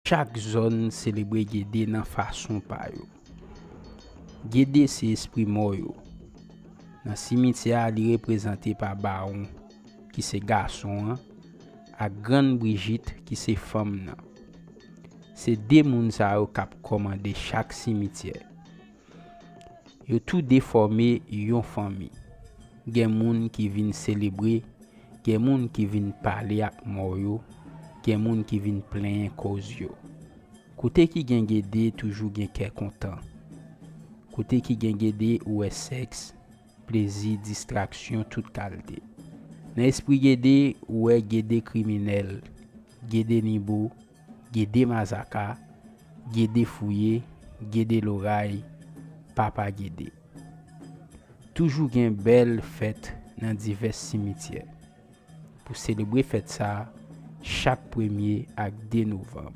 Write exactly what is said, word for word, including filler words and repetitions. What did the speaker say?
Chak zòn selebre Gede nan fason pa yo. Gede se espri mò yo. Nan simityè a, li reprezante pa Bawon, ki se gason an, ak Grann Brijit, ki se fanm nan. Se de moun sa yo k ap kòmande chak simityè. Yo tou de fòme yon fanmi. Gen moun ki vin selebre, gen moun ki vin pale ak mò yo, gen moun ki vin plenyen kòz yo. Kote ki gen Gede toujou gen kè kontan. Kote ki gen Gede ou wè sèks, plezi, distraksyon tout kalte. Nan espri Gede, ou wè Gede kriminèl, Gede nibo, Gede mazaka, Gede fouye, Gede loray, papa Gede. Toujou gen bèl fèt nan divès simityè. Pou selebre fèt sa a, chak premye ak de novanm.